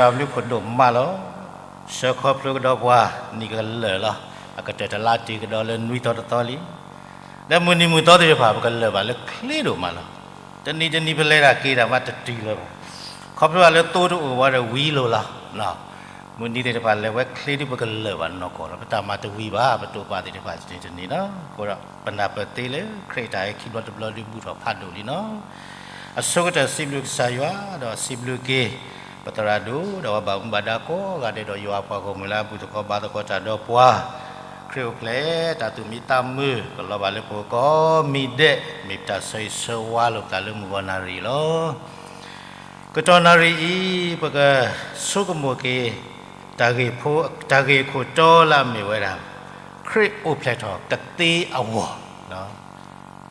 တၢ်ဘျုးဖးဒိၣ်မးလီၤ. ဆှၢခီဖျိကဒီးပှၤ နံၣ်ကလၢာ်လီၤ. အကတၢၢ်တလါတုၤကဒီးလၢနွံသီတသီလံ. လၢမုၢ်နံၤမုၢ်သီသ့ၣ်တဖၣ် ပကလၢာ်ဘၣ်လၢချ့ဒိၣ်မးလီၤ. တနံၤတနံၤပလဲၤတၢ်က့ၤတၢ်မးတတုၤလၢၤဘၣ်. ခီဖျိလၢသိတအိၣ်ဝဲဒီးဝံၤလိာ်လီၤ. မုၢ်နံၤသ့ၣ်တဖၣ်လဲၤဝဲချ့ဒုး ပကလၢာ်ဘၣ်နီၢ်ကီၢ်လီၤ. ပတၢ်မၤတဝံၤဘၣ် ပတိာ်ပာ်သ့ၣ်တဖၣ်တနံၤတနံၤလီၤ. အဃိဒီး ပနၢ်ပၢၢ်သ့လၢ ခရံာ်တၢ်ဟဲခံဘျီတဘျီဒုး ဘူၣ်ထီၣ်ဖးဒိၣ်လံလီၤ. အဆိကတၢၢ်စံးဘျုးကစၢ်ယွၤ ဒီးစံးဘျုးက့ၤ ပသရၣ်ဒိၣ် ဒီးပှၤဘၣ်မူဘၣ်ဒါကိးဂၤဒဲး ဒီးယွၤအပှၤဂီၢ်မုၢ်လၢအဘူၣ်သကိးဘါသကိးတၢ်ဒီးပှၤ ခရံာ်အိၣ်ဖျဲၣ် တၢ်သူၣ်မံသးမုာ် ကလီၤဘၣ်လၢပဂီၢ်ကိးမံၤဒဲး မ့ၢ်ပတၢ်ဆၢဂ့ၤဆၢဝါလိာ်ပသးလၢမုၢ်ဂီၤနၣ်ရံၣ်လီၤ. ကတီၢ်နၣ်ရံၣ်အံၤ ပကဆိကမိၣ်က့ၤ တၢ်ဂ့ၢ်ဖိ တၢ်ဂ့ၢ်အခိၣ်တီလၢအမ့ၢ်ဝဲဒၣ် ခရံာ်အိၣ်ဖျဲၣ်ထီၣ်ကသ့အဂီၢ်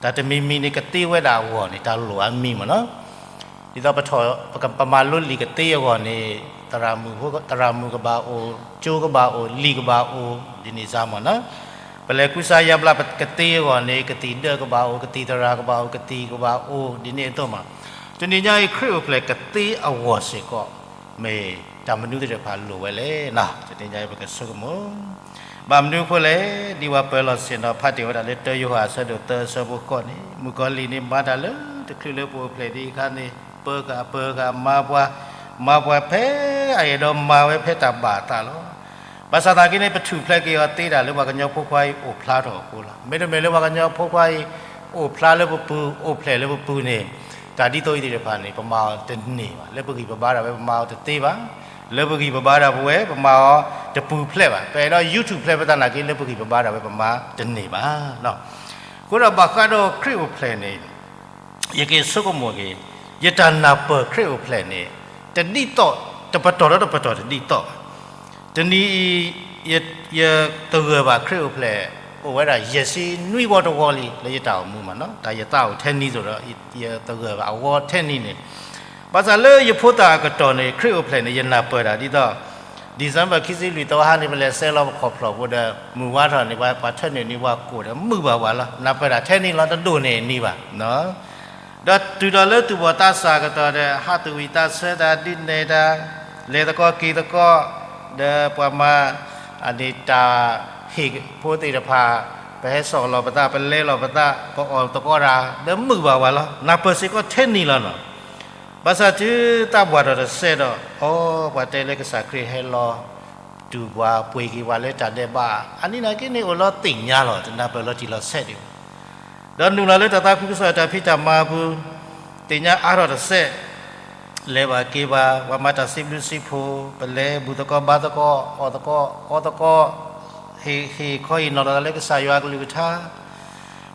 တၢ်တမံၤမံၤန့ၣ် ကသ့ဝဲဒၣ်အဂီၢ်န့ၣ် တၢ်လိၣ်အါမံၤမ့ၢ်နီၤ. ဒ်သိးပထီၣ် ပက ပမၤလိလံာ်ကသ့အဂီၢ်န့ၣ် သရၣ်မုၣ်ဖိ သရၣ်မုၣ်ကဘၣ်အိၣ်, ကၠိကဘၣ်အိၣ်, လံာ်ကဘၣ်အိၣ်, ဒ်န့ၣ်စ့ၢ်မ့ၢ်နီၤ. ပလဲၤကူစါယါဘျါပကသ့အဂီၢ်န့ၣ် ကသံၣ်ဒၢကဘၣ်အိၣ်, ကသံၣ်သရၣ်ကဘၣ်အိၣ်, ကသံၣ်ကဘၣ်အိၣ်, ဒ်န့ၣ်အသိးမး. တနံၤညါအံၤ ခရံာ်အိၣ်ဖျဲၣ်ကသ့အဂီၢ်စ့ၢ်ကီး မ့ၢ်တၢ်မနုၤသ့ၣ်တဖၣ်လိၣ်ဝဲလဲၣ်နီၤ. တနံၤညါအံၤပကဆိကမိၣ် ဘၣ်မနုၤအဃိလဲၣ်, ဒ်ပှၤပၢၤလီၢ်ဆ့ၣ်နီၤဖးတ့ၢ်ဝဲဒၣ်လၢ တၢယိၤဟၣ်အဆၢဒိၣ်သၢအဆၢဖိဃိးန့ၣ် မုၣ်ကီၤလံၢ်န့ၣ် မၤတၢ်လၢတချုးလၢပအိၣ်ဖျဲၣ်ဒံးအခါန့ၣ် ပၢၤဃာ်ပၢၤဃာ်မၤပှၤ, မၤပှၤဖဲအအဲၣ်ဒိးမၤဝဲဖဲတၢ်ဘၣ်အသးလီၤ. ဘၣ်ဆၣ်သနာ်က့န့ၣ် ပထူၣ်ဖျဲးက့ၤအီၤသ့ဒၣ်လၢပှၤကညီဖိခွါအံၤအိၣ်ဖျါထီၣ်အဃိလီၤ. မ့တမ့ၢ်လၢပှၤကညီဖိခွါအံၤ အိၣ်ဖျါလၢပပူၤ အိၣ်ဖျဲၣ်လၢပပူၤန့ၣ် တၢ်ဒ်သိးအံၤသ့ၣ်တဖၣ်န့ၣ် ပမၤအီၤတန့ၢ်ဘၣ်. လၢပဂံၢ်ပဘါဒၣ်ဝဲ ပမၤအီၤတသ့ဘၣ်. လၢပဂံၢ်ပဘါဒၣ်ပဝဲ ပမၤအီၤတပူၤဖျဲးဘၣ်. ပအဲၣ်ဒိး YouTube ဖျဲးပသးနာ်က့ လၢပဂံၢ်ပဘါဒၣ်ဝဲ ပမၤတန့ၢ်ဘၣ်. အဃိဒီးဘၣ်ဃးဒီးခရံာ်အိၣ်ဖျဲၣ်န့ၣ် ယက့ၤဆိကမိၣ်က့ၤ ယတၢ်နၢ်ပၢၢ်ခရံာ်အိၣ်ဖျဲၣ်န့ၣ် တဒ်သိး တပတီၢ်ဒီးတပတီၢ်တဒ်သိးဘၣ်. တနံၤအံၤ ယသဂၢၢ်ဘၣ်ခရံာ်အိၣ်ဖျဲၣ် အိၣ်ဝဲဒၣ်ယဲၢ်ဆံနွံဝီတဝီလံ လၢယတၢ်အိၣ်မူမးနီၤ. တၢ်ယသးအိၣ်ထဲနံၤသိးဒီး ယသဂၢၢ်ဘၣ်အဝီထဲနံၤန့ၣ် ဘၣ်ဆၣ်လၢယဖိသၣ်အကတီၢ်န့ၣ် ခရံာ်အိၣ်ဖျဲၣ်န့ၣ် ယနၢ်ပၢၢ်ဒၣ်ဒ်သိး December ခံဆံလွံၢ်သီဟါန့ၣ် ပလဲၤဆဲးလီၤပခီၣ်ဖျီၣ်ဖိဒီး မုၢ်ဝါထီၣ်န့ၣ် ပှၤထၢနုာ်န့ၢ်ပှၤကိၣ်ဒီး မုာ်ဘၣ်ပှၤလီၤ. နၢ်ပၢၢ်ဒၣ်ထဲနံၤလီၤ တဒိၣ်န့ၢ်အနံၤဘၣ်. ဒီးတုၤဒီးလၢသူၣ်ဘီၣ်သးစၢ်အကတီၢ်ဒီး ဟးသူၣ်ဝံၣ်သးဆၢတၢ် ဒုးနဲၣ်တၢ် လဲၤသကိးက့ၤသကိး ဒီးပှၤမၤ အန့ၣ်တၢ်ဟ့ၣ်ဖိသ့ၣ်တဖၣ် ပဟဲစိာ်လီၤပသး ပလဲလီၤပသး ပအီၣ်သကိးတၢ် ဒီးမုာ်ဘၣ်ပှၤလီၤ. နၢ်ပၢၢ်စ့ၢ်ကီးထဲနံၤလီၤနီၤ. ဘၣ်ဆၣ်တုၤတၢ်ဘှၣ်ထီၣ်တစဲးဒီး အိ ပှၤတဲလၢကစၢ်ခရံာ်ဟဲလီၤ တူၢ်ပှၤပှ့ၤက့ၤပှၤလၢတၢ်ဒဲးဘး အနံၤနာ်က့န့ၣ် အိၣ်လီၤသ့ၣ်ညါလီၤ တနၢ်ပၢၢ်လီၤတံၢ်လီၤဆဲးဒံးဘၣ်. ဒီးနုာ်လီၤလၢတၢ်သးခုကစီၣ်တၢ်ဖံးတၢ်မၤအပူၤ သ့ၣ်ညါအါထီၣ်တစဲး လဲၤဘၣ်က့ၤဘၣ် ပှၤမၤတၢ်စံးဘျုးစံးဖှိၣ် ပလဲၤဘူၣ်သကိးဘါသကိး အီၣ်သကိး အီသကိး ဟ့ၣ်ခီဟ့ၣ်နီၤလီၤသးလၢကစၢ်ယွၤအကလုၢ်ကထါ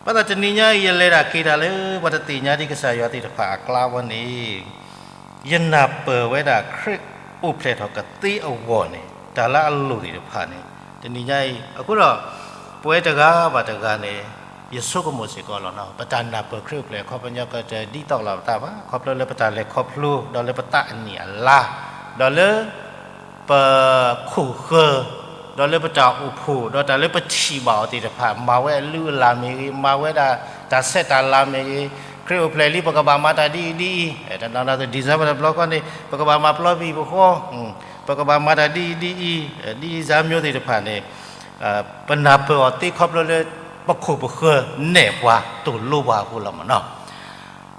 ဘၣ်ဆၣ်တနံၤညါအံၤ ယလဲၤတၢ်က့ၤတၢ်လၢ ပှၤတသ့ၣ်ညါဒံးကစၢ်ယွၤသ့ၣ်တဖၣ်အကျါဝဲန့ၣ် ယနၢ်ပၢၢ်ဝဲဒၣ်ခရံာ်အိၣ်ဖျဲၣ်ထီၣ်ကသ့အဂီၢ်န့ၣ် တၢ်လၢအလိၣ်သ့ၣ်တဖၣ်န့ၣ် တနံၤညါအံၤ အဃိဒီး ပဝဲတဂၤဘၣ်တဂၤန့ၣ် ယဆိကမိၣ်စ့ၢ်ကီးလီၤနီၤ ပတၢ်နၢ်ပၢၢ်ခရံာ်အိၣ်ဖျဲၣ်အခီပညီကတၢၢ်ဒ်သိးလီၤပသးဘၣ် ခီဖျိလၢပတၢ်လဲၤခီဖျိ ဒီးလၢပသးအနံၣ်အလါ ဒီးလၢ ပခိၣ်ဃၢၤ ဒီးလၢပတၢ်အိၣ်ဖှိၣ် ဒီးတၢ်လၢပထံၣ်ဘၣ်အီၤသ့ၣ်တဖၣ် မၤဝဲအလုၢ်အလၢ်မ့ၢ်ဂ့ၤ မၤဝဲဒၣ်တၢ်ဆဲးတၢ်လၤမ့ၢ်ဂ့ၤ ခရံာ်အိၣ်ဖျဲၣ်လံ ပကဘၣ်မၤတၢ်ဒ်အံၤဒ်အံၤ တနီၤနီၤ December တဘျီဃီန့ၣ် ပကဘၣ်မၤပျီပံၤပဃီ ပကဘၣ်မၤတၢ်ဒ်အံၤဒ်အံၤ ဒ်အံၤစၢ်မျိုးသ့ၣ်တဖၣ်န့ၣ် ပနၢ်ပၢၢ်အီၤသ့ခီဖျိလၢ ပခိၣ်ပဃၢၤနဲၣ်ပှၤ သိၣ်လိပှၤအဃိလီၤမ့ၢ်နီၤ.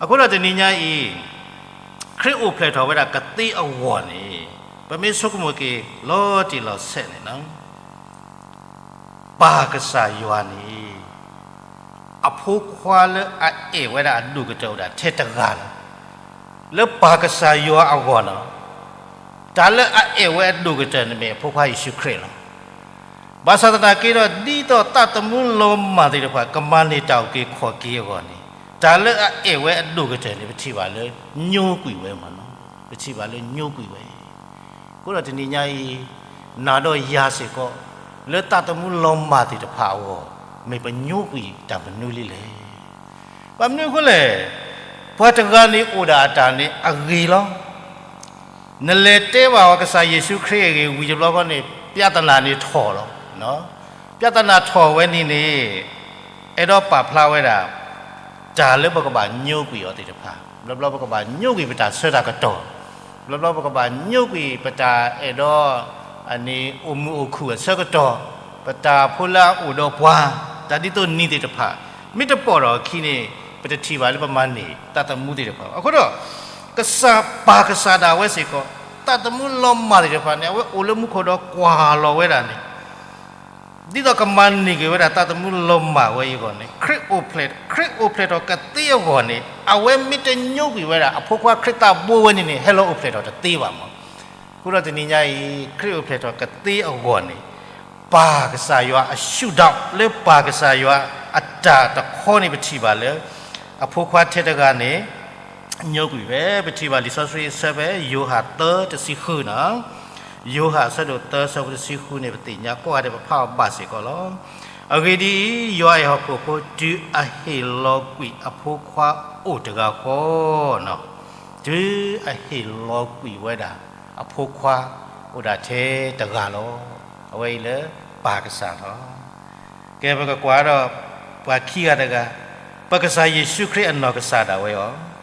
အဃိဒီးတနံၤညါအံၤ ခရံာ်အိၣ်ဖျဲၣ်ထီၣ်ဝဲဒၣ်ကသ့အဂီၢ်န့ၣ် ပမ့ၢ်ဆိကမိၣ်က့ၤလီၤတံၢ်လီၤဆဲးန့ၣ်လီၤ ပၢ်ကစၢ်ယွၤန့ၣ် အဖိခွါလၢအအဲၣ်ဝဲဒၣ်အဒိၣ်ကတၢၢ်အိၣ်ဒၣ်ထဲတဂၤလီၤ. လၢပၢ်ကစၢ်ယွၤအဂီၢ်လီၤ. တၢ်လၢအအဲၣ်ဝဲအဒိၣ်ကတၢၢ်န့ၣ်မ့ၢ်အဖိခွါယ့ၣ်ၡူးခရံာ်လီၤ. ဘၣ်ဆၣ်သနာ်က့ဒီး ဒ်သိးသးသမူလီၤမၢ်သ့ၣ်တဖၣ် ကမၤန့ၢ်တၢ်အုၣ်က့ၤခီၣ်က့ၤအဂီၢ်န့ၣ် တၢ်လၢအအဲၣ်ဝဲအဒိၣ်ကတၢၢ်န့ၣ် ပထံၣ်ဘၣ်လၢညိကွံာ်ဝဲမ့ၢ်နီၤ. ပထံၣ်ဘၣ်လၢညိကွံာ်ဝဲ အဃိဒီးတနံၤညါအံၤ နၤဒီးယၤစ့ၢ်ကီး လၢသးသမူလီၤမၢ်သ့ၣ်တဖၣ်အဂီၢ် မ့ၢ်ပညိကွံာ်တၢ်မနုၤလံလဲၣ်. ဘၣ်မနုၤအဃိလဲၣ်, ပှၤတဂၤန့ၣ်အိၣ်ဒၣ်အတၢ်န့ၣ်အဂ့ၤလီၤ. နလဲၤတဲဘၣ်အီၤကစၢ်ယ့ၣ်ၡူးခရံာ်အဂ့ၢ်ဝံၤတဘျီဃီန့ၣ် ပြဿနာန့ၣ်ထီၣ်လီၤ. ပြဿနာထီၣ်ဝဲန့ၣ်န့ၣ် အဲၣ်ဒိးပာ်ဖျါဝဲဒၣ် တၢ်လၢပကဘၣ်ညိကွံာ်အီၤသ့ၣ်တဖၣ် ဘျီဘျီပကဘၣ်ညိကွံာ်ပတၢ်ဆၢတၢ်ကတီၢ် ဘျီဘျီပကဘၣ်ညိကွံာ်ပတၢ်အဲၣ်ဒီး န့ၣ်အိၣ်မုာ်အိၣ်ခုၣ်အဆၢကတီၢ်, ပတၢ်ဖိလၢအအိၣ်ဒီးပှၤ, တၢ်ဒ်သိးနံၤသ့ၣ်တဖၣ်, မ့ၢ်တပိာ်ထီၣ်အခံန့ၣ် ပတထံၣ်ဘၣ်လၢပမၤန့ၢ်သးသမူသ့ၣ်တဖၣ်. အဃိဒီး ကစၢ်ပၢ်ကစၢ်ဒၣ်ဝဲစ့ၢ်ကီး, သးသမူလီၤမၢ်သ့ၣ်တဖၣ်န့ၣ် အဝဲအိၣ်လၢမူခိၣ်ဒီးကွၢ်လီၤဝဲဒၣ်န့ၣ် ဒ်သိးကမၤန့ၢ်က့ၤဝဲဒၣ်သးသမူလီၤမၢ်ဝဲအံၤအဂီၢ်န့ၣ်, ခရံာ်အိၣ်ဖျဲၣ်, ခရံာ်အိၣ်ဖျဲၣ်ထီၣ်ကသ့အဂီၢ်န့ၣ်, အဝဲမ့ၢ်တညိကွံာ်ဝဲဒၣ်အဖိခွါခရံာ်သးဘိဝဲန့ၣ်န့ၣ် ဟဲလီၤအိၣ်ဖျဲၣ်ထီၣ်တသ့ဘၣ်မး. အဃိဒီးတနံၤညါအံၤ ခရံာ်အိၣ်ဖျဲၣ်ထီၣ်ကသ့အဂီၢ်န့ၣ်, ပၢ်ကစၢ်ယွၤအ showdown လၢပၢ်ကစၢ်ယွၤအတၢ်တခီန့ၣ် ပထံၣ်ဘၣ်လၢ အဖိခွါထဲတဂၤန့ၣ် ညိကွံာ်ဝဲ, ပထံၣ်ဘၣ်လံာ်စီဆှံအဆၢဖဲ ယိၤဟၣ်သၢတဆံဃုန့ၣ်, ယိၤဟၣ်အဆၢဒိၣ်သၢဆၢဖိတဆံဃုန့ၣ် ပသ့ၣ်ညါကိးဂၤဒဲး ပဖးအီၤဘၣ်စ့ၢ်ကီးလီၤ. အဂ့ၢ်ဒ်အံၤ, ယွၤအဲၣ်ဟီၣ်ခိၣ်ဖိ တုၤအဟ့ၣ်လီၤကွံာ်အဖိခွါအိၣ်တဂၤဃီန့ၣ်, တုၤအဟ့ၣ်လီၤကွံာ်ဝဲဒၣ်အဖိခွါအိၣ်ဒၣ်ထဲတဂၤလီၤ. အဝဲအံၤလၢပၢ်ကစၢ်လီၤ. ကဲ ပကကွၢ်ဒီး ပှၤခံဂၤတဂၤ, ပကစၢ်ယ့ၣ်ၡူးခရံာ်အနီၢ်ကစၢ်ဒၣ်ဝဲအီၤ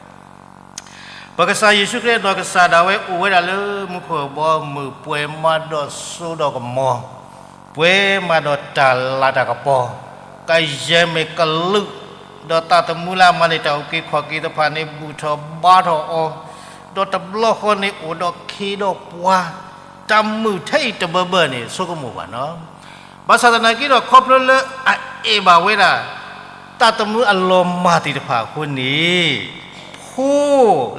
ပကစၢ်ယ့ၣ်ၡူးခရံာ်အနီၢ်ကစၢ်ဒၣ်ဝဲအိၣ်ဝဲဒၣ်လၢမူခိၣ်အဘီအမုၢ် ပှဲၤမးဒီးစိဒီးကမီၤ, ပှဲၤမးဒီးတၢ်လၤတၢ်ကပီၤ, ကယဲၢ်မ့ၢ်ကလုာ်, ဒီးသးသမူလၢအမၤန့ၢ်တၢ်အုၣ်က့ၤခီၣ်က့ၤတဖၣ်န့ၣ် ဘူၣ်ထီၣ်ဘါထီၣ်အီၤ, ဒီးတဘျီဃီန့ၣ်အိၣ်ဒီးခ့ဒီးပှၤ, တၢ်မုာ်ထဲအံၤတဘၢဘၢန့ၣ် ဆိကမိၣ်ဘၣ်နီၤ. ဘၣ်ဆၣ်သနာ်က့ဒီး ခီဖျိလၢအအဲၣ်ဘၣ်ဝဲဒၣ် သးသမူအလီၤမၢ်သ့ၣ်တဖၣ်အဃိန့ၣ်, ဖိ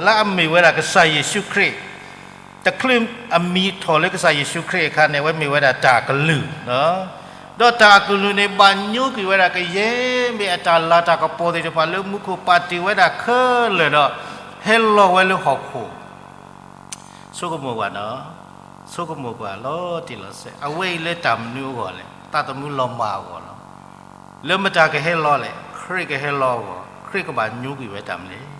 လၢအမ့ၢ်ဝဲဒၣ်ကစၢ်ယ့ၣ်ၡူးခရံာ်, တချုးအမံၤထီၣ်လၢကစၢ်ယ့ၣ်ၡူးခရံာ်အခါန့ၣ် အဝဲမ့ၢ်ဝဲဒၣ်တၢ်ကလုၢ်, ဒီးတၢ်အကလုၢ်န့ၣ် ဘၣ်ညိကွံာ်ဝဲဒၣ်ကယဲၢ်မ့ၢ်အတၢ်လၤတၢ်ကပီၤသ့ၣ်တဖၣ်လၢမူခိၣ်ပာ်တ့ၢ်ဝဲဒၣ်ခဲလၢာ်ဒီး ဟဲလီၤဝဲလၢဟီၣ်ခိၣ် ဆိကမိၣ်ကွၢ်နီၤ, ဆိကမိၣ်ကွၢ်လီၤတံၢ်လီၤဆဲး, အဝဲအံၤလၢတၢ်မနုၤအဂီၢ်လဲၣ်, သးသမူလီၤမၢ်အဂီၢ်လီၤ. လၢမတၤကဟဲလီၤလဲၣ်, ခရံာ်ကဟဲလီၤအဂီၢ်, ခရံာ်ကဘၣ်ညိကွံာ်ဝဲတၢ်မနုၤလဲၣ်.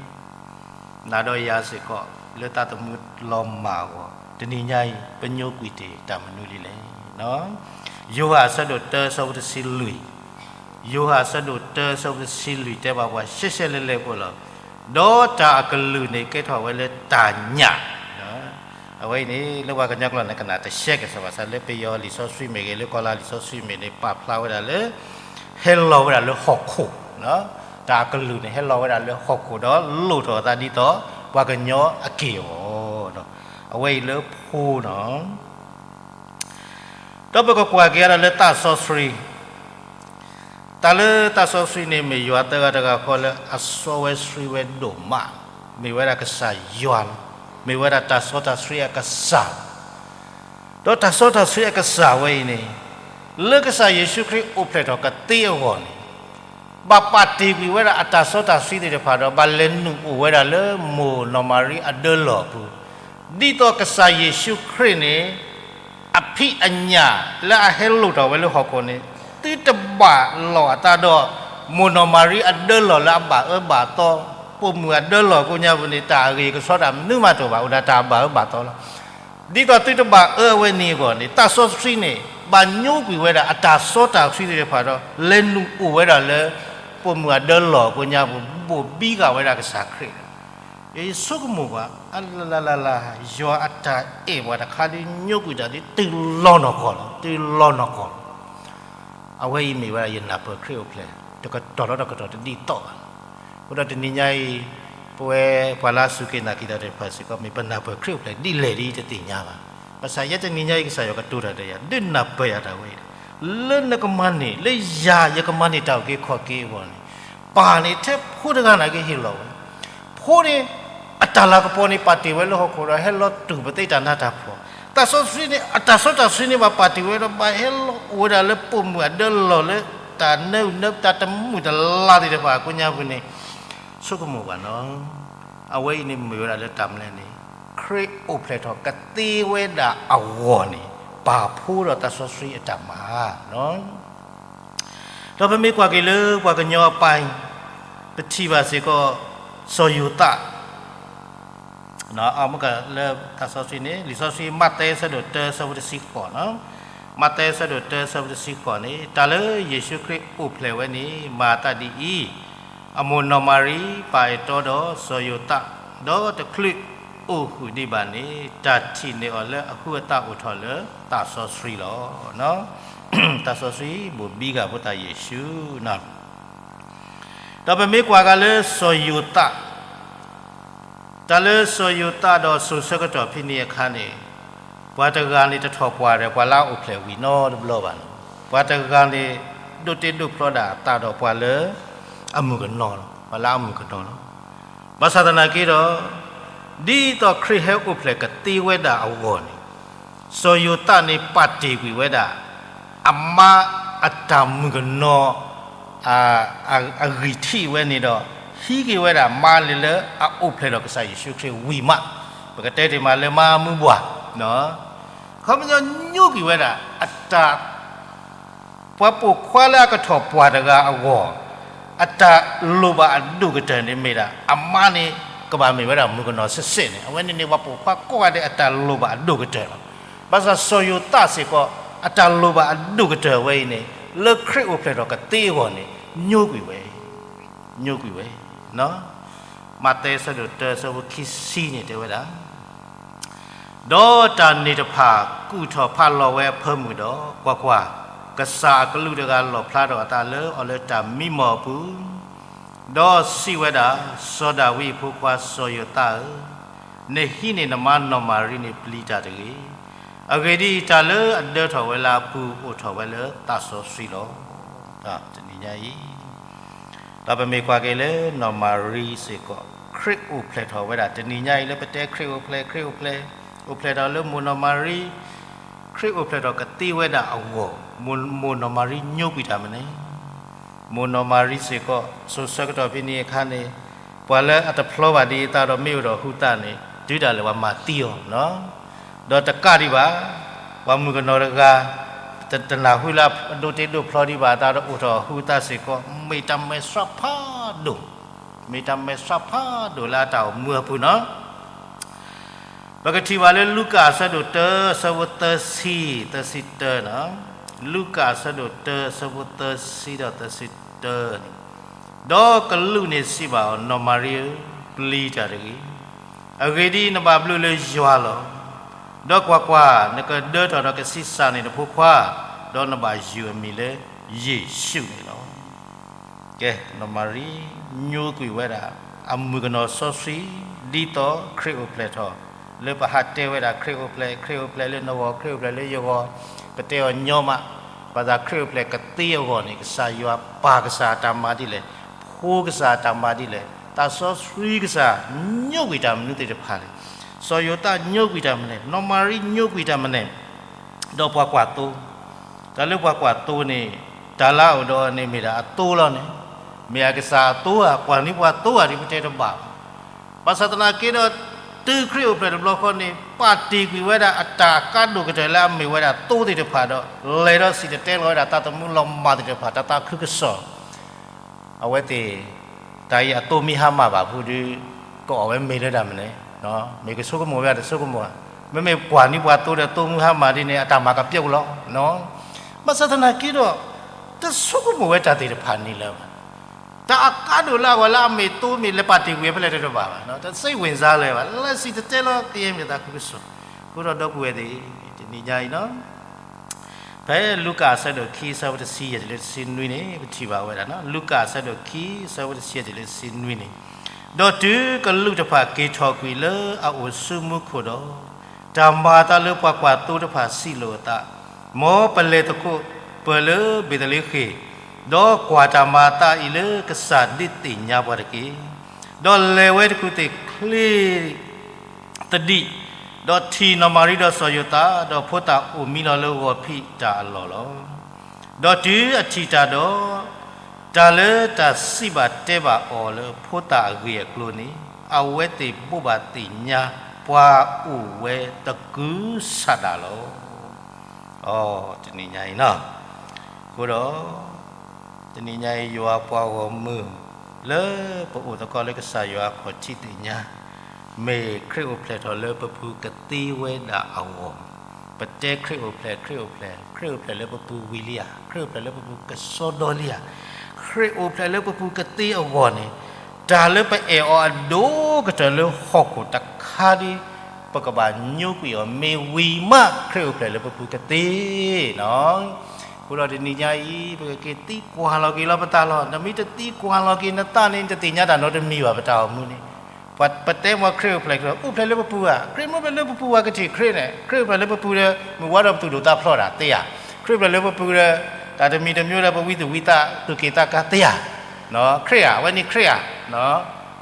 နၤဒီးယၤစ့ၢ်ကီး လၢသးသမူလီၤမၢ်အဂီၢ် တနံၤညါအံၤ ပညိကွံာ်တ့ၢ်တၢ်မနုၤလံလဲၣ်. ယိၤဟၣ်အဆၢဒိၣ်တၢ အဆၢဖိတဆံလွံၢ်, ယိၤဟၣ်အဆၢဒိၣ်တၢ အဆၢဖိတဆံလွံၢ်တဲဘၣ်ပှၤရှဲရှဲလဲၣ်လဲၣ်ဖိလီၤ. ဒီးတၢ်အကလုၢ်န့ၣ်ကဲထီၣ်ဝဲလၢတၢ်ညၣ်, အဝဲအံၤန့ၣ် လၢပှၤကညီကျိာ်န့ၣ် ကနၣ်တရှဲကစီၣ်ဘၣ်ဆၣ် လၢပယီၤလံာ်စီဆှံမ့ၢ်ဂ့ၤ လၢကီၤလၤလံာ်စီဆှံမ့ၢ်ဂ့ၤန့ၣ် ပာ်ဖျါဝဲဒၣ်လၢ ဟဲလီၤဝဲဒၣ်လၢဟီၣ်ခိၣ်, တၢ်အကလုၢ်န့ၣ် ဟဲလီၤဝဲဒၣ်လၢဟီၣ်ခိၣ်ဒီးလိၣ်ထီၣ်အသးဒ်သိး ပှၤကညီအက့ၢ်အဂီၤ, အဝဲအံၤလၢဖိနီၤ. ဒီးပကကွၢ်က့ၤအါဒီးလၢသးစီဆှံ, တၢ်လၢသးစီဆှံန့ၣ် မ့ၢ်ယွၤသၢဂၤတဂၤဃီလၢအစီဝဲဆှံဝဲဒိၣ်မး, မ့ၢ်ဝဲဒၣ်ကစၢ်ယွၤလီၤ. မ့ၢ်ဝဲဒၣ်တၢ်စီတၢ်ဆှံအကစၢ်လီၤ. ဒီးတၢ်စီတၢ်ဆှံအကစၢ်ဝဲအံၤန့ၣ်, လၢကစၢ်ယ့ၣ်ၡူးခရံာ်အိၣ်ဖျဲၣ်ထီၣ်ကသ့အဂီၢ်န့ၣ်, ဘၣ်ပာ်တ့ၢ်ကွံာ်ဝဲဒၣ်အတၢ်စီတၢ်ဆှံသ့ၣ်တဖၣ်ဒီး ဘၣ်လဲၤနုာ်အိၣ်ဝဲဒၣ်လၢမိၢ်နီၢ်မၤရံအဒၢလီၢ်အပူၤ, ဒ်သိးကစၢ်ယ့ၣ်ၡူးခရံာ်န့ၣ် အဖံးအညၣ်လၢအဟဲလိၣ်ထီၣ်ဝဲလၢဟီၣ်ခိၣ်န့ၣ် သုတဘၣ်လီၢ်အသးဒီး မိၢ်နီၢ်မၤရံအဒၢလီၢ်လၢအဘၣ်အၢဘၣ်သီ, ပိာ်မုၣ်အဒၢလီၢ်ကိးညါပူၤန့ၣ် တၢ်အဂ့ၢ်ကဆှီတၢ်မနုၤမးတအိၣ်ဘၣ်, အိၣ်ဒၣ်တၢ်ဘၣ်အၢဘၣ်သီလီၤ. ဒ်သိးသုတဘၣ်အၢအဝဲန့ၣ်အဂီၢ်န့ၣ် သးစီဆှံန့ၣ် ဘၣ်ညိကွံာ်ဝဲဒၣ်အတၢ်စီတၢ်ဆှံသ့ၣ်တဖၣ်ဒီး လဲၤနုာ်အိၣ်ဝဲဒၣ်လၢ ပိာ်မုၣ်အဒၢလီၢ်ကိးညါပူၤ ဘိၣ်ဘံဃာ်ဝဲဒၣ်ကစၢ်ခရံာ်လီၤ. ယဆိကမိၣ်ကွၢ် အလလလလ, ယွၤအတၢ်အဲၣ်ပှၤတခါဒုးညိကွံာ်တၢ်ဒ်တုၤလီၤနီၢ်ကီၢ်လီၤ, တုၤလီၤနီၢ်ကီၢ်လီၤ. အဝဲအံၤမ့ၢ်ဝဲဒၣ်ယနၢ်ပၢၢ်ခရံာ်အိၣ်ဖျဲၣ် တကတီၢ်လီၤတကတီၢ်တဒ်သိးဘၣ်. အဃိဒီးတနံၤညါအံၤ ပဝဲပှၤလၢအစူၢ်က့ၤနာ်က့ၤတၢ်သ့ၣ်တဖၣ်စ့ၢ်ကီး မ့ၢ်ပနၢ်ပၢၢ်ခရံာ်အိၣ်ဖျဲၣ်ဒ်လဲၣ်ဒ်အံၤတသ့ၣ်ညါဘၣ်. ဘၣ်ဆၣ်ယဲတနံၤညါအံၤ ကစၢ်ယွၤကတိၤတၢ်ဒီးယၤ ဒုးနၢ်ပၢၢ်ယၤတၢ်ဝဲအံၤလီၤ. လၢနကမၤန့ၢ် လၢယၤယကမၤန့ၢ်တၢ်အုၣ်က့ၤခီၣ်က့ၤအဂီၢ်န့ၣ် ပၢ်န့ၣ်ထဲဖိတဂၤန့ၣ်ကဟ့ၣ်လီၤဝဲ ဖိန့ၣ် အတၢ်လၤကပီၤန့ၣ် ပာ်တ့ၢ်ဝဲလၢဟီၣ်ခိၣ်ဒီး ဟဲလီၤတူၢ်ပသ့တၢ်နးတၢ်ဖှီၣ်, သးစီဆှံန့ၣ် အတၢ်စီတၢ်ဆှံန့ၣ် ဘၣ်ပာ်တ့ၢ်ဝဲဒီး ဘၣ်ဟဲလီၤအိၣ်ဝဲဒၣ်လၢပိာ်မုၣ်အဒၢလီၢ်လၢ တၢ်နၢအုၣ်နၢ တၢ်တမုာ်တလၤသ့ၣ်တဖၣ်အကိးညါပူၤန့ၣ် ဆိကမိၣ်ဘၣ်နီၤ. အဝဲအံၤန့ၣ်မ့ၢ်ဝဲဒၣ်လၢတၢ်မနုၤလဲၣ်န့ၣ် ခရံာ်အိၣ်ဖျဲၣ်ထီၣ်ကသ့ဝဲဒၣ်အဂီၢ်န့ၣ် ပၢ်ဖိဒီးသးစီဆှံအတၢ်မၤ ဒီးပမ့ၢ်ကွၢ်က့ၤလၢပှၤကညီအပၢ်အံၤ ပထံၣ်ဘၣ်စ့ၢ်ကီး စီၤယိၤသး လၢသးစီဆှံန့ၣ် လံာ်စီဆှံ မးသဲအဆၢဒိၣ်တၢ အဆၢဖိတဆံဃိးနီၤ, မးသဲအဆၢဒိၣ်တၢ အဆၢဖိတဆံဃိးန့ၣ် တၢ်လၢယ့ၣ်ၡူးခရံာ်အိၣ်ဖျဲၣ်ဝဲန့ၣ် မၤအသးဒ်အံၤ, အမိၢ်နီၢ်မၤရံ ပာ်အဲၣ်တီဒီးစီၤယိၤသး, ဒီးတချုး အိၣ်ဃုာ်ဒံးဘၣ်န့ၣ် တၢ်ထံၣ်န့ၢ်အီၤလၢအဃုအသးအိၣ်ထီၣ်လၢသးစီဆှံလီၤ. သးစီဆှံဘိၣ်ဘံဂၤဖိသၣ်ယ့ၣ်ၡူးန့ၣ် ဒီးပမ့ၢ်ကွၢ်က့ၤလၢစီၤယိၤသး, တၢ်လၢစီၤယိၤသးဒီးစိၤဆၢကတီၢ်ဖဲန့ၣ်အခါန့ၣ်, ပှၤတဂၤန့ၣ်တထီၣ်ပှၢ်ဒီး ပှၤလၢအအိၣ်ဖျဲၣ်ဝံၤနီတဘျီဘၣ်န့ၣ်, ပှၤတဂၤန့ၣ် ဒိးတ့ဒိးဖျီဒၣ်အသးဒီးပှၤလၢအမုၣ်ကနီၤလီၤ, ပှၤလၢအမုၣ်ကနီၤလီၤ. ဘၣ်ဆၣ်သနာ်က့ဒီး, ဒ်သိးခရံာ်ဟဲအိၣ်ဖျဲၣ်ကသ့ဝဲဒၣ်အဂီၢ်န့ၣ်, စီၤယိၤသးန့ၣ်ပာ်တ့ၢ်ကွံာ်ဝဲဒၣ် အမါအတၢ်မုၣ်ကနီၤ အဂံၢ်ထံးဝဲန့ၣ်ဒီး, ဟံးက့ၤဝဲဒၣ်မါလၢလၢအအိၣ်ဖျဲၣ်ဒီးကစၢ်ယ့ၣ်ၡူးခရံာ်ဝံၤမး, ပကတဲတ့ၢ်မးလၢမါမုၢ်ဘှၢ်, ခီပညီညိကွံာ်ဝဲဒၣ် အတၢ် ပှၤပိာ်ခွါလၢအကထီၣ်ပှၢ်တဂၤအဂီၢ်, အတၢ်လိၣ်ဘၣ်အဒိၣ်ကတၢၢ်န့ၣ်မ့ၢ်ဒၣ် အမါန့ၣ် ကဘၣ်မ့ၢ်ဝဲဒၣ်မုၣ်ကနီၤစ့ၢ်စ့ၢ်န့ၣ်, အဝဲန့ၣ်န့ၣ် ပှၤပိာ်ခွါကိးဂၤဒဲးအတၢ်လိၣ်ဘၣ်အဒိၣ်ကတၢၢ်လီၤ. ဘၣ်ဆၣ်စီၤယိၤသးစ့ၢ်ကီး အတၢ်လိၣ်ဘၣ်အဒိၣ်ကတၢၢ်ဝဲအံၤန့ၣ် လၢခရံာ်အိၣ်ဖျဲၣ်ထီၣ်ကသ့အဂီၢ်န့ၣ် ညိကွံာ်ဝဲ, ညိကွံာ်ဝဲ. မးသဲအဆၢဒိၣ်တၢအဆၢဖိခံဆံန့ၣ်တဲဝဲဒၣ် ဒီးတၢ်န့ၣ်တဖၣ်ကူၣ်ထီၣ်ဖးလီၤဝဲအဖၢမုၢ်ဒီး, ကွၢ်ကွၢ်, ကစၢ်အကလူးတဂၤလီၣ်ဖျါထီၣ်အသးလၢအီၤလၢတၢ်မံမီၢ်အပူၤ, ဒီးစံးဝဲဒၣ်, စီၤဒၤဝံးအဖိခွါစီၤယိၤသးဧၢ, နဟံးန့ၢ်နမါနီၢ်မၤရံန့ၣ်ပျံၤတၢ်တဂ့ၤ. အဂ့ၢ်ဒ်အံၤ, တၢ်လၢအဒၢထီၣ်ဝဲလၢအပူၤအိၣ်ထီၣ်ဝဲလၢသးစီဆှံလီၤ. တနံၤညါအံၤ ဒီးပမ့ၢ်ကွၢ်က့ၤလၢနီၢ်မၤရံစ့ၢ်ကီး ခရံာ်အိၣ်ဖျဲၣ်ထီၣ်ဝဲဒၣ် တနံၤညါအံၤလၢပတဲခရံာ်အိၣ်ဖျဲၣ် ခရံာ်အိၣ်ဖျဲၣ်, အိၣ်ဖျဲၣ်ထီၣ်လၢမိၢ်နီၢ်မၤရံ, ခရံာ်အိၣ်ဖျဲၣ်ထီၣ်ကသ့ဝဲဒၣ်အဂီၢ်, မိၢ်နီၢ်မၤရံညိကွံာ်တၢ်မနုၤလဲၣ်. မိၢ်နီၢ်မၤရံစ့ၢ်ကီး စိၤဆၢကတီၢ်ဖဲန့ၣ်အခါန့ၣ်, ပှၤလၢအတဖျီဘၣ်ဒ်အသးဒီးမ့ၢ်အိၣ်ဒီးဟုသးန့ၣ် တုၤဒၣ်လဲာ်ပှၤမၤသံအီၤ, ဒီးတကးဒံးဘၣ်, ပှၤမုၣ်ကနီၤတဂၤ တနၢ်ဟူလၢအဒိးတ့ဒိးဖျီဒံးဘၣ်အသးဒီးအိၣ်ထီၣ်ဟုသးစ့ၢ်ကီး မ့ၢ်တၢ်မဲာ်ဆှးဖးဒိၣ်, မ့ၢ်တၢ်မဲာ်ဆှးဖးဒိၣ်လၢအတၢ်အိၣ်မူအပူၤန့ၣ်. ပကထံၣ်ဘၣ်လၢလူၤကၣ်အဆၢဒိၣ်တၢ အဆၢဖိသၢဆံ, သၢဆံတၢန့ၣ်, လူၤကၣ်အဆၢဒိၣ်တၢ အဆၢဖိသၢဆံဒီးသၢဆံတၢန့ၣ်, ဒီးကလူးန့ၣ်စံးဘၣ်အီၤ, နီၢ်မၤရံဧၢ, ပျံၤတၢ်တဂ့ၤ. အဂ့ၢ်ဒ်အံၤ, နဘၣ်ဘျုးလၢယွၤလီၤ. ဒီးကွၢ်ကွၢ်, နကဒၢထီၣ်ဒီးကဆံးစၢ်န့ၢ်နဖိခွါ, ဒီးနဘၣ်ယုၢ်အမံၤလၢယ့ၣ်ၡူးန့ၣ်လီၤ. ကဲ, နီၢ်မၤရံ ညိကွံာ်ဝဲဒၣ် အမုၣ်ကနီၤစီဆှံ ဒ်သိးခရံာ်အိၣ်ဖျဲၣ်ထီၣ်, လၢပဟးတဲဝဲဒၣ်ခရံာ်အိၣ်ဖျဲၣ်, ခရံာ်အိၣ်ဖျဲၣ်လၢနဂီၢ်, ခရံာ်အိၣ်ဖျဲၣ်လၢယဂီၢ်, ပတဲအီၤညီမး, ဘၣ်ဆၣ်ခရံာ်အိၣ်ဖျဲၣ်ကသ့အဂီၢ်န့ၣ် ကစၢ်ယွၤပၢ်ကစၢ်အတၢ်မၤဒ်လဲၣ်, ဖိကစၢ်အတၢ်မၤဒ်လဲၣ်, သးစီဆှံကစၢ် ညိကွံာ်တၢ်မနုၤသ့ၣ်တဖၣ်လဲၣ်, စီၤယိၤသးညိကွံာ်တၢ်မနုၤလဲၣ်, နီၢ်မၤရံညိကွံာ်တၢ်မနုၤလဲၣ်, ဒီးပှၤကွၢ်သိ တၢ်လၢပှၤကွၢ်သိန့ၣ်, တၢ်လၢအအိၣ်ဒီးအီၤန့ၣ်မ့ၢ်ဒၣ်အသိလီၤန့ၣ်, မ့ၢ်အကစၢ်အသိဧါ, ပှၤန့ၢ်ပှၤသိဧါဒ်ပတဲတဘၣ်ဘၣ်. ဘၣ်ဆၣ်သနာ်က့ဒီး, တုၤခရံာ်အိၣ်ဖျဲၣ်တဘျီဃီန့ၣ် ပာ်တ့ၢ်ကွံာ်ဝဲဒၣ်အတၢ်အကါဒိၣ်ကတၢၢ်လၢအမ့ၢ်ဝဲဒၣ်သိသ့ၣ်တဖၣ်ဒီး, လဲၤဒီးစံၣ်တဲၤတဲလီၤဝဲဒၣ်သးသမူလီၤမၢ်သ့ၣ်တဖၣ်, တၢ်သးခုကစီၣ် အဝဲသ့ၣ်, တၢ်အံၤအသိမ့ၢ်ဟါမၢ်ဘၣ်ဖုဒီး, ကအီၣ်ဝဲမ့ၤလၢတၢ်မနုၤလဲၣ်, မ့ၢ်ကဆိကမိၣ်ဝဲတဆိကမိၣ်ဧါ, မ့မ့ၢ်ပှၤနံၣ်ပှၤသိဒီးသိမုၢ်ဟါမၢ်ဒ်န့ၣ် အတၢ်မၤကပျီလီၤ. ဘၣ်ဆၣ်သနာ်က့ဒီး, တဆိကမိၣ်ဝဲတၢ်သ့ၣ်တဖၣ်န့ၣ်လၢၤဘၣ်. တၢ်အကါဒိၣ်လၢအဂီၢ်လၢအမ့ၢ်သိမ့ၢ်လဲၤပာ်တ့ၢ်ကွံာ်ဖဲလဲၣ်တဘၣ်ဘၣ်, တစိတ်ဝင်စားလၢၤဘၣ်, လဲၤစံၣ်တဲၤတဲလီၤကယဲၢ်မ့ၢ်သးခုကစီၣ်, အဃိဒီးဒီပုၢ်ဝဲၢ်သ့ၣ်, တနံၤညါအံၤလီၤ ဖဲလူၤကၣ်အဆၢဒိၣ်ခံ အဆၢဖိတဆံယဲၢ်တုၤလၢတဆံနွံန့ၣ် ပထံၣ်ဘၣ်ဝဲဒၣ်, လူၤကၣ်အဆၢဒိၣ်ခံ အဆၢဖိတဆံယဲၢ်တုၤလၢတဆံနွံန့ၣ်, ဒီးတုၤကလူးတဖၣ်က့ၤထီၣ်ကွံာ်လၢအအိၣ်ဆူမူခိၣ်ဒီး, တၢ်မၤအသးလၢပှၤကွၢ်သိတဖၣ်စံးလိာ်အသး, မ်ပလဲၤသကိးပၢၢ်လၢဘ့းသလ့ဃ့ၣ်, ဒီးကွၢ်တၢ်မၤအသးအံၤလၢကစၢ်ဒုးသ့ၣ်ညါပှၤတက့ၢ်. ဒီးလဲၤဝဲတကူၣ်သ့ၣ်ချ့ သဒံး, ဒီးထံၣ်နီၢ်မၤရံဒီးစီၤယိၤသး, ဒီးဖိသၣ်အိၣ်မံလီၤလၢဂီၤဖံးတၢ်အလီၢ်လီၤ. ဒီးတုၤအထံၣ်တၢ်ဒီး, တၢ်လၢတၢ်စံးဘၣ်တဲဘၣ်အီၤလၢဖိသၣ်အဂ့ၢ်အကျိၤန့ၣ်, အဝဲသ့ၣ်ဘိးဘၣ်သ့ၣ်ညါပှၤအိၣ်ဝဲသကုၤဆးဒးလီၤ. အီ, တနံၤညါအံၤလီၤ. အဃိဒီး တနံၤညါအံၤ ယွၤပှၤဂီၢ်မုၢ် လၢပအိၣ်သကိးလၢကစၢ်ယွၤအခီၣ်ထံးသ့ၣ်ညါ, မ့ၢ်ခရံာ်အိၣ်ဖျဲၣ်ထီၣ်လၢပပူၤကသ့ဝဲဒၣ်အဂီၢ်, ပတဲခရံာ်အိၣ်ဖျဲၣ် ခရံာ်အိၣ်ဖျဲၣ် ခရံာ်အိၣ်ဖျဲၣ်လၢပပူၤဝံၤလံဧါ, ခရံာ်အိၣ်ဖျဲၣ်လၢပပူၤကစီဒီလံဧါ, ခရံာ်အိၣ်ဖျဲၣ်လၢပပူၤကသ့အဂီၢ်န့ၣ်, တၢ်လၢပအဲၣ်အီၤအဒိၣ်ကတၢၢ်လၢဟီၣ်ခိၣ်တခါ ခါဒ် ပကဘၣ်ညိကွံာ်အီၤမ့ၢ်ဝံၤမး ခရံာ်အိၣ်ဖျဲၣ်လၢပပူၤကသ့နီၤ. အဃိဒီးတနံၤညါအံၤ ပကက့ၤသံကွၢ်လီၤက့ၤလီၤပသးလီၤ. နမ့ၢ်တသံကွၢ်လီၤက့ၤနသးန့ၣ် နတသ့ၣ်ညါတၢ်နီတမံၤဘၣ် ပတၢ်အိၣ်မူန့ၣ်. ပှၤပတဲမ့ၢ်ခရံာ်အိၣ်ဖျဲၣ် အိၣ်ဖျဲၣ်လၢပပူၤဧါ, ခရံာ်မ့ၢ်အိၣ်ဖျဲၣ်လၢပပူၤ ပှၤကထံၣ်ခရံာ်န့ၣ် ခရံာ်အိၣ်ဖျဲၣ်လၢပပူၤဒီး မ့ၢ်ဝါဒီးပသူၣ်ဒိၣ်သးဖျိးတၢ်သ့ဧါ, ခရံာ်အိၣ်ဖျဲၣ်လၢပပူၤဒီး တၢ်တမံၤတမံၤဒီး ပဝံသူၣ်ဝံသး သူၣ်က့ၣ်သးကါသ့ဧါ, ခရံာ်ဧါ, အဝဲန့ၣ်ခရံာ်ဧါ,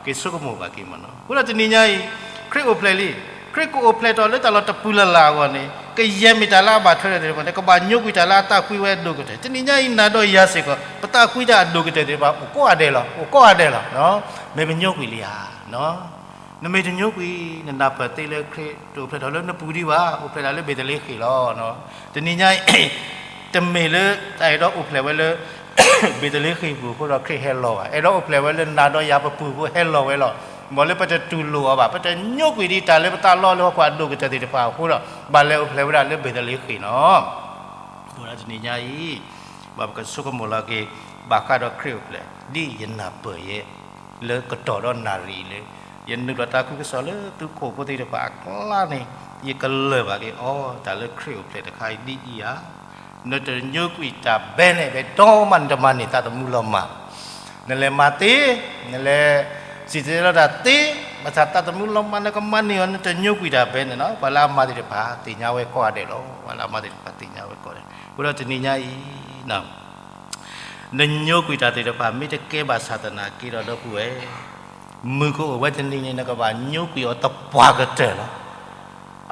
က့ၤဆိကမိၣ်ဘၣ်က့ၤမ့ၢ်နီၤ. အဃိဒီးတနံၤညါအံၤ ခရံာ်အိၣ်ဖျဲၣ်လံ, ခရံာ်ကအိၣ်ဖျဲၣ်ထီၣ်လၢတၢ်လီၢ်တပူၤလၢ်လၢ်အဂီၢ်န့ၣ် ကယဲၢ်မ့ၢ်တၢ်လၢအဘၣ်ထွဲဒီးသ့ၣ်တဖၣ်န့ၣ် ကဘၣ်ညိကွံာ်တၢ်လၢအသးကွံဝဲအဒိၣ်ကတၢၢ်. တနံၤညါအံၤ နၤဒီးယၤစ့ၢ်ကီး ပသးကွံတၢ်အဒိၣ်ကတၢၢ်သ့ၣ်တဖၣ် အိၣ်ကိးဂၤဒဲးလီၤ, အိၣ်ကိးဂၤဒဲးလီၤ. မ့ၢ်ပညိကွံာ်လံဧါ. နမ့ၢ်တညိကွံာ် နနၢ်ပၢၢ်သ့လၢခရံာ်တအိၣ်ဖျဲၣ်ထီၣ်လၢနပူၤဒံးဘၣ်, အိၣ်ဖျဲၣ်ဒၣ်လၢဘ့းသလ့ဃ့ၣ်လီၤ. တနံၤညါအံၤ တမ့ၢ်လၢတၢ်အဲၣ်ဒိးအိၣ်ဖျဲၣ်ဝဲလၢ ဘ့းသလ့ဃ့ၣ်ပူၤအဃိဒီးခရံာ်ဟဲလီၤဘၣ်, အဲၣ်ဒိးအိၣ်ဖျဲၣ်ဝဲလၢနၤဒီးယၤပပူၤအဃိဟဲလီၤဝဲလီၤ. မ်လၢပတတူၢ်လိာ်အီၤဘၣ်, ပတညိကွံာ်ဒံးတၢ်လၢပသးလီလၢဟီၣ်ခိၣ်အဒိၣ်ကတၢၢ်သ့ၣ်တဖၣ်အဃိဒီး ဘၣ်လဲၤအိၣ်ဖျဲၣ်ဝဲဒၣ်လၢဘ့းသလ့ဃ့ၣ်နီၤ. အဃိဒီးတနံၤညါအံၤ ဘၣ်ပကဆိကမိၣ်လီၤက့ၤ ဘၣ်ဃးဒီးခရံာ်အိၣ်ဖျဲၣ် ဒ်ယနၢ်ပၢၢ်ယဲ လၢကတီၢ်ဒီးနၣ်ရံၣ်လၢ ယနုာ်လီၤတၢ်သးခုကစီၣ်လၢသုးခိၣ်ဖိသ့ၣ်တဖၣ်အကျါန့ၣ် ယကလၢၢ်ဘၣ်က့ၤအီၤ တၢ်လၢခရံာ်အိၣ်ဖျဲၣ်တခါအံၤဒ်အံၤဧါ. နတညိကွံာ်တၢ်ဘဲန့ၣ် ဘဲဒီမးနတမၤန့ၢ်သးသမူလီၤမၢ်. နလဲၤမၤသ့, နလဲၤစံၣ်တဲၤတဲလီၤတၢ်သ့, ဘၣ်ဆၣ်သးသမူလီၤမၢ် နကမၤန့ၢ်အီၤ နတညိကွံာ်တၢ်ဘဲန့ၣ်နီၤ. ပှၤလၢအမၤသ့ၣ်တဖၣ် သ့ၣ်ညါဝဲကိးဂၤဒဲးလီၤ. ပှၤလၢအမၤသ့ၣ်တဖၣ် သ့ၣ်ညါဝဲကိးဂၤဒဲး. အဃိဒီးတနံၤညါအံၤ နညိကွံာ်တၢ်သ့ၣ်တဖၣ် မ့ၢ်တကဲဘၣ်ဆၣ်သနာ်က့ဒီး ဒီပုၢ်ဝဲၢ်, မုၢ်ကအိၣ်ဝဲတနံၤန့ၣ် နကဘၣ်ညိကွံာ်အီၤသပှၢ်ကတၢၢ်လီၤ.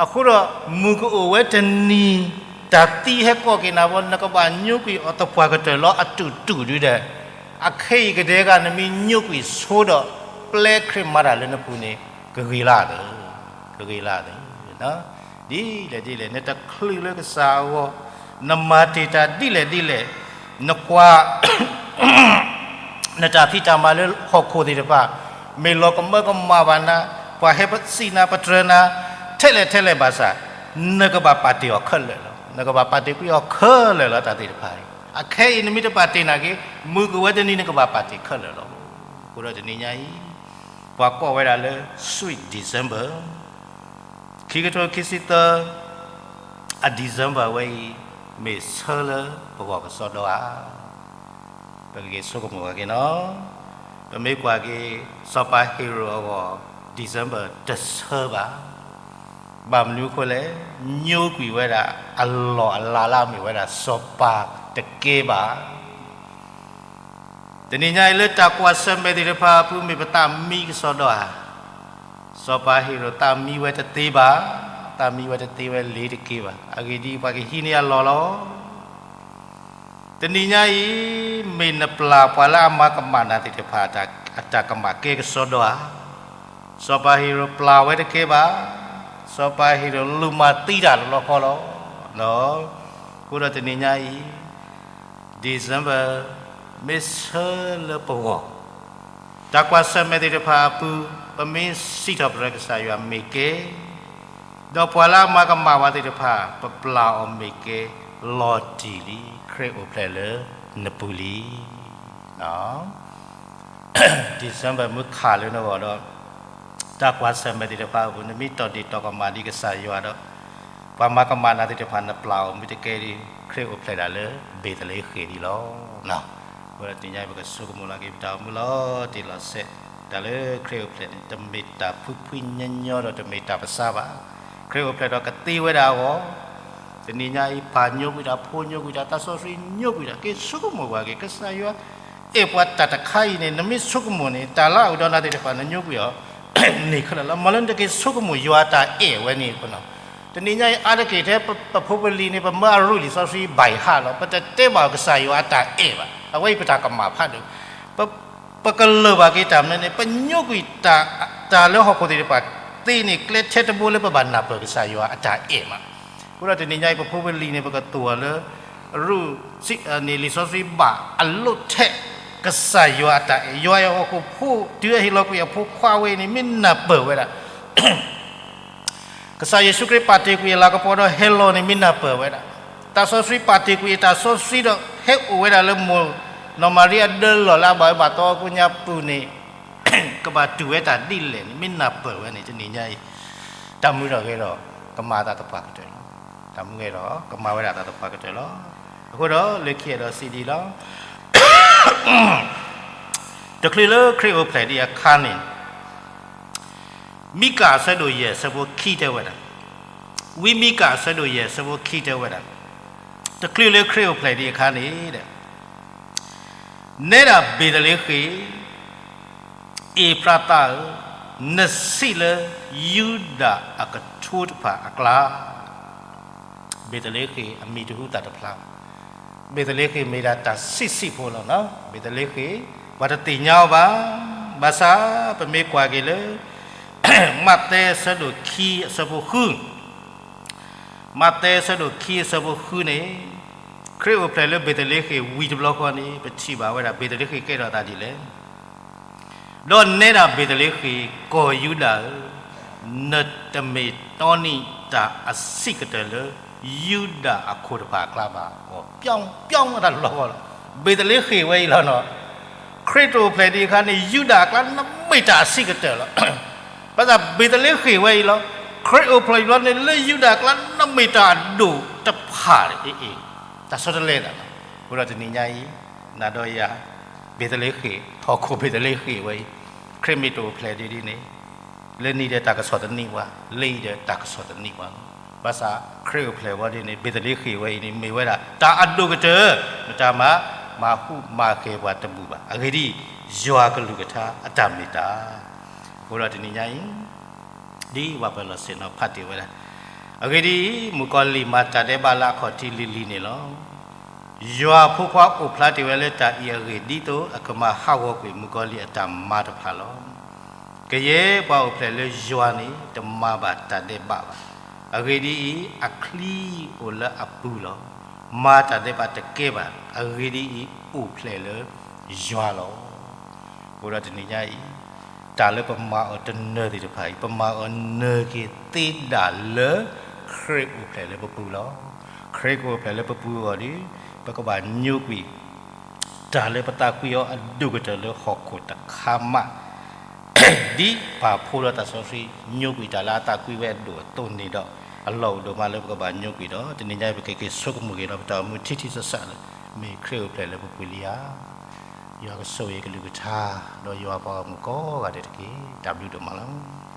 အဃိဒီး မုၢ်ကအိၣ်ဝဲတနံၤ တၢ်သံဟဲကိးက့ၤနၤဘီ နကဘၣ်ညိကွံာ်အီၤသပှၢ်ကတၢၢ်လီၤ အတူၢ်တူၢ်ဒုဒီး အခဲအံၤကဒဲက နမ့ၢ်ညိကွံာ်ဆိဒီး ပျဲခရံာ်မၤတၢ်လၢနပူၤန့ၣ် ကဂ့ၤလၢ်သၢ, ကဂ့ၤလၢ်သၢ. ဒ်လဲၣ်ဒ်လဲၣ် နတချုးလၢကစၢ်အဂီၢ်, နမၤတ့ၢ်တၢ်ဒ်လဲၣ်ဒ်လဲၣ်, နကွၢ် နတၢ်ဖံးတၢ်မၤလၢဟီၣ်ခိၣ်သ့ၣ်တဖၣ် မ့ၢ်လီၤကမၢကမၣ်ဘၣ်နၤ, ပှၤဟဲစံးနၤပတြၢၤနၤ ထဲလဲၣ်ထဲလဲၣ်ဘၣ်ဆၣ်, နကဘၣ်ပာ်တ့ၢ်အီၤခဲလၢာ်လီၤ. နကဘၣ်ပာ်တ့ၢ်ကွံာ်အီၤခဲလၢာ်လီၤ တၢ်သ့ၣ်တဖၣ်အံၤ. အခဲအံၤနမ့ၢ်တပာ်တ့ၢ်နာ်က့, မုၢ်ကအိၣ်ဝဲတနံၤ နကဘၣ်ပာ်တ့ၢ်ခဲလၢာ်လီၤ. အဃိဒီးတနံၤညါအံၤ ပှၤကိးဝဲဒၣ်လၢ Sweet December, ခံကထိခံဆံသၢ အ December ဝဲအံၤ မ့ၢ်ဆၢလၢပဂီၢ်ကစီဒီဧါ. ပကက့ၤဆိကမိၣ်ဝဲက့ၤနီၤ. ပမ့ၢ်ကွၢ်က့ၤ စီၤပၤဟ့ၤရိာ်အဂီၢ် December တဆၢဘၣ်. ဘၣ်မနုၤအဃိလဲၣ်, ညိကွံာ်ဝဲဒၣ်အလီၢ်အလၤလၢအမ့ၢ်ဝဲဒၣ်စီၤပၤတကဲဘၣ်. တနံၤညါအံၤလၢတၢ်ကွၢ်ဆၢၣ်မဲာ်သ့ၣ်တဖၣ်အပူၤ မ့ၢ်ပသးမံကစီဒီဧါ. စီၤပၤဟ့ၤရိာ်သးမံဝဲတသ့ဘၣ်, သးမံဝဲတသ့ဝဲလ့ၤတက့ၢ်ဘၣ်. အဂ့ၢ်ဒ်အံၤ, ပှၤကဟံးန့ၢ်အလီၢ်လီၤ. တနံၤညါအံၤ မ့ၢ်နပျၢ်ပှၤလၢအမၤကမၣ်နၤသ့ၣ်တဖၣ် အတၢ်ကမၣ်ကဲကစီဒီဧါ. စီၤပၤဟ့ၤရိာ်ပျၢ်ဝဲတကဲဘၣ်. စီၤပၤဟ့ၤရိာ်လူၤမၤသံတၢ်လၢလီခီလီၤ. အဃိဒီးတနံၤညါအံၤ December မ့ၢ်ဆၢလၢပဂီၢ်, တၢ်ကွၢ်ဆၢၣ်မဲာ်သ့ၣ်တဖၣ်အပူၤ ပမ့ၢ်စံးထီၣ်ပတြၢၤကစၢ်ယွၤမ့ၢ်ကဲ, ဒီးပှၤလၢအမၤကမၣ်ပှၤသ့ၣ်တဖၣ် ပပျၢ်အီၤမ့ၢ်ကဲ, လီၤတံၢ်လံ, ခရံာ်အိၣ်ဖျဲၣ်လၢနပူၤလံ. December မုၢ်ခးလၢနဂီၢ်ဒီး တၢ်ကွၢ်ဆၢၣ်မဲာ်သ့ၣ်တဖၣ်အပူၤ နမ့ၢ်တီၢ်ဒ့ၣ်တီၢ်ကမၣ်ဒံးကစၢ်ယွၤဒီး ပှၤမၤကမၣ်နၤသ့ၣ်တဖၣ် နပျၢ်အီၤမ့ၢ်တကဲဒံး ခရံာ်အိၣ်ဖျဲၣ်ဒၣ်လၢဘ့းသလ့ဃ့ၣ်န့ၣ်လီၤ. အဃိဒီးတနံၤညါအံၤ ပကဆိကမိၣ်လီၤက့ၤပတၢ်အိၣ်မူလီၤတံၢ်လီၤဆဲး, တၢ်လၢခရံာ်အိၣ်ဖျဲၣ်န့ၣ် တမ့ၢ်တၢ်ဖှံဖှံညီညီဒီးတမ့ၢ်တၢ်ပစၢ်ဘၣ်. ခရံာ်အိၣ်ဖျဲၣ်ဒီးကသ့ဝဲဒၣ်အဂီၢ်, တနံၤညါအံၤ ပၢ်ညိကွံာ်တၢ်, ဖိညိကွံာ်တၢ်, သးစီဆှံညိကွံာ်တၢ်, က့ၤဆိကမိၣ်ကွၢ်က့ၤ ကစၢ်ယွၤ အဲၣ်ပှၤတၢ်တခါအံၤန့ၣ် နမ့ၢ်ဆိကမိၣ်န့ၣ် တၢ်လၢအအိၣ်ဒီးနၤသ့ၣ်တဖၣ် နညိကွံာ်အီၤ န့ၢ်ခဲလၢာ်လီၤ. မ်လၢနတက့ၤဆိကမိၣ်ယွၤအတၢ်အဲၣ်ဝဲန့ၣ်အဃိနီၤ, တနံၤညါအံၤအါတက့ၢ်ထဲပဖိပလံၤန့ၣ် ပမၢအရူၢ်လံာ်စီဆှံ by heart လီၤ. ပတတဲဘၣ်ကစၢ်ယွၤအတၢ်အဲၣ်ဘၣ်. အဝဲအံၤပတၢ်ကမၣ်ဖးဒိၣ်. ပကလၢၢ်ဘၣ်က့ၤတၢ်မနုၤန့ၣ် ပညိကွံာ်တၢ်လၢဟီၣ်ခိၣ်သ့ၣ်တဖၣ် သ့န့ၣ် ကျဲထဲတဘိလၢပဘၣ်နၢ်ပၢၢ်ကစၢ်ယွၤအတၢ်အဲၣ်မး. အဃိဒီးတနံၤညါအံၤ ပဖိပလံၤန့ၣ် ပကတိၤအီၤလၢ ရူၢ် န့ၣ် လံာ်စီဆှံဘၣ်အလိၣ်ထဲ ကစၢ်ယွၤအတၢ်အဲၣ်, ယွၤအဲၣ်ဟီၣ်ခိၣ်ဖိ တုၤအဟ့ၣ်လီၤကွံာ်အဖိခွါဝဲအံၤန့ၣ် မ့ၢ်နၢ်ပၢၢ်ဝဲဒၣ်. ကစၢ်ယ့ၣ်ၡူးခရံာ်ပာ်တ့ၢ်ကွံာ်အလၤကပီၤဒီးဟဲလီၤန့ၣ် မ့ၢ်နၢ်ပၢၢ်ဝဲဒၣ်. သးစီဆှံပာ်တ့ၢ်ကွံာ်အတၢ်စီဆှံဒီး ဟဲအိၣ်ဝဲဒၣ်လၢမိၢ်နီၢ်မၤရံအဒၢလီၢ်လၢအဘၣ်ဝဲဘၣ်သီအကိးညါပူၤန့ၣ် ကဘၣ်တူၢ်ဝဲတၢ်ဒ်လဲၣ်န့ၣ် မ့ၢ်နၢ်ပၢၢ်ဝဲန့ၣ် တနံၤညါအံၤ တၢ်မုၢ်တဂဲၤဒီး ကမၤအသးသပှၢ်ကတၢၢ်လီၤ. တၢ်မုၢ်ဂဲၤဒီး ကမၤဝဲဒၣ်အသးသပှၢ်ကတၢၢ်လီၤ. အဃိဒီးလၢခံအဲၣ်ဒိးစံးဒ်အံၤလီၤ. တချုးလၢခရံာ်အိၣ်ဖျဲၣ်ဒံးအခါန့ၣ် မံကၣ်အဆၢဒိၣ်ယဲၢ်အဆၢဖိခံတဲဝဲဒၣ်, ဝံမံကၣ်အဆၢဒိၣ်ယဲၢ်အဆၢဖိခံတဲဝဲဒၣ်, တချုးလၢခရံာ်အိၣ်ဖျဲၣ်ဒံးအခါန့ၣ် နဲဒၣ်ဘ့းသလ့ဃ့ၣ် အ့ဖရသးဧၢ, နဆံးလၢယူဒၤအကထိတဖၣ်အကျါ, ဘ့းသလ့ဃ့ၣ်အမံၤတဟူသၣ်တဖျါဘၣ်. ဘ့းသလ့ဃ့ၣ်မ့ၢ်ဒၣ်တၢ်ဆံးဆံးဖိလီၤ. ဘ့းသလ့ဃ့ၣ် ပှၤတသ့ၣ်ညါအီၤဘၣ်. ဘၣ်ဆၣ်ပမ့ၢ်ကွၢ်က့ၤလၢ မးသဲအဆၢဒိၣ်ခံအဆၢဖိဃု, မးသဲအဆၢဒိၣ်ခံအဆၢဖိဃုန့ၣ် ခရံာ်အိၣ်ဖျဲၣ်လၢဘ့းသလ့ဃ့ၣ်ဝံၤတဘျီဃီန့ၣ် ပထံၣ်ဘၣ်ဝဲဒၣ်ဘ့းသလ့ဃ့ၣ်ကဲထီၣ်သးဒ်လဲၣ်. ဒီးနဲဒၣ်ဘ့းသလ့ဃ့ၣ် ကီၢ်ယူဒၤဧၢ, နတမ့ၢ်တီနံၤတၢ်အဆံးကတၢၢ်လၢ ယူဒၤအခိၣ်တဖၣ်အကျါဘၣ်. ကီၢ်ပျီပျီတၢ်လီၢ်လီၤ. ဘ့းသလ့ဃ့ၣ်ဝဲအံၤလီၤနီၤ. ခရံာ်တအိၣ်ဖျဲၣ်ဒံးအခါန့ၣ် ယူဒၤအကျါနမ့ၢ်တၢ်အဆံးကတၢၢ်လီၤ. ဘၣ်ဆၣ်ဘ့းသလ့ဃ့ၣ်ဝဲအံၤလီၤ. ခရံာ်အိၣ်ဖျဲၣ်အံၤလီၤန့ၣ် လၢယူဒၤအကျါနမ့ၢ်တၢ်အဒိၣ်တဖၣ်အံၤ, တၢ်ဆီတလဲသးလီၤ. အဃိဒီးတနံၤညါအံၤ နၤဒီးယၤ ဘ့းသလ့ဃ့ၣ်, ဟီၣ်ခိၣ်ဘ့းသလ့ဃ့ၣ်ဝဲအံၤ, ခရံာ်မ့ၢ်တအိၣ်ဖျဲၣ်ဒံးဒ်န့ၣ် လၢနံၤဒီးတၢ်ကဆီၣ်သနံးပှၤ, လၢအံၤဒီးတၢ်ကဆီၣ်သနံးပှၤလီၤ. ဘၣ်ဆၣ်ခရံာ်အိၣ်ဖျဲၣ်ဝဲဒ်န့ၣ် ဘ့းသလ့ဃ့ၣ်ဝဲအံၤန့ၣ် မ့ၢ်ဝဲဒၣ်တၢ်အဒိၣ်ကတၢၢ်, မတၤမၤ, မၤဟူးမၤဃဲၤပှၤတဘူၣ်ဘၣ်. အဂ့ၢ်ဒ်အံၤ, ယွၤကလုၢ်ကထါအတၢ်မ့ၢ်တၢ်. အဃိဒီးတနံၤညါအံၤ ဒ်ပှၤပၢၤလီၢ်ဆ့ၣ်နီၤဖးတ့ၢ်ဝဲဒၣ်, အဂ့ၢ်ဒ်အံၤ, မုၣ်ကီၤလံၢ်မၤတၢ်ဒဲးဘးလၢအခီၣ်ထံးလံၤလံၤန့ၣ်လီၤ. ယွၤအဖိခွါအိၣ်ဖျါတ့ၢ်ဝဲလၢတၢ်အံၤအဂ့ၢ် ဒ်သိးအကမၤဟးဂီၤကွံာ်မုၣ်ကီၤလံၢ်အတၢ်မၤတဖၣ်လီၤ. ကယဲၢ်ပှၤအိၣ်ဖျဲၣ်လၢယွၤန့ၣ် တမၤဘၣ်တၢ်ဒဲးဘးဘၣ်. အဂ့ၢ်ဒ်အံၤ, အချံအိၣ်လၢအပူၤလီၤ. မၤတၢ်ဒဲးဘးတကဲဘၣ်. အဂ့ၢ်ဒ်အံၤ, အိၣ်ဖျဲၣ်လၢယွၤလီၤ. အဃိဒီးတနံၤညါအံၤ, တၢ်လၢပမၤအီၤတနၢၤသ့ၣ်တဖၣ်အံၤ, ပမၤအီၤနၢၤက့ၤသ့ဒၣ်လၢ ခရံာ်အိၣ်ဖျဲၣ်လၢပပူၤလီၤ. ခရံာ်ကအိၣ်ဖျဲၣ်လၢပပူၤအဂီၢ်ဒီး, ပကဘၣ်ညိကွံာ် တၢ်လၢပသးကွံအီၤအဒိၣ်ကတၢၢ်လၢဟီၣ်ခိၣ်တခါမး, ဒ်ပၢ်ဖိဒီးသးစီဆှံ ညိကွံာ်တၢ်လၢအသးကွံဝဲအဒိၣ်အသိးန့ၣ်ဒီး, အလီၢ်အိၣ်ဒိၣ်မးလၢပကဘၣ်ညိကွံာ်ဒီး တနံၤညါအံၤ ပကက့ၤဆိကမိၣ်က့ၤဒီးပတၢ်အိၣ်မူထံထံဆးဆးလၢ မ့ၢ်ခရံာ်အိၣ်ဖျဲၣ်လၢပပူၤလံဧါ. ယွၤကဆိၣ်ဂ့ၤကလုၢ်ကထါ, ဒီးယွၤပှၤဂီၢ်မုၢ်ကိးဂၤဒဲးတက့ၢ်. တၢ်ဘျုးဒိၣ်မးလီၤ.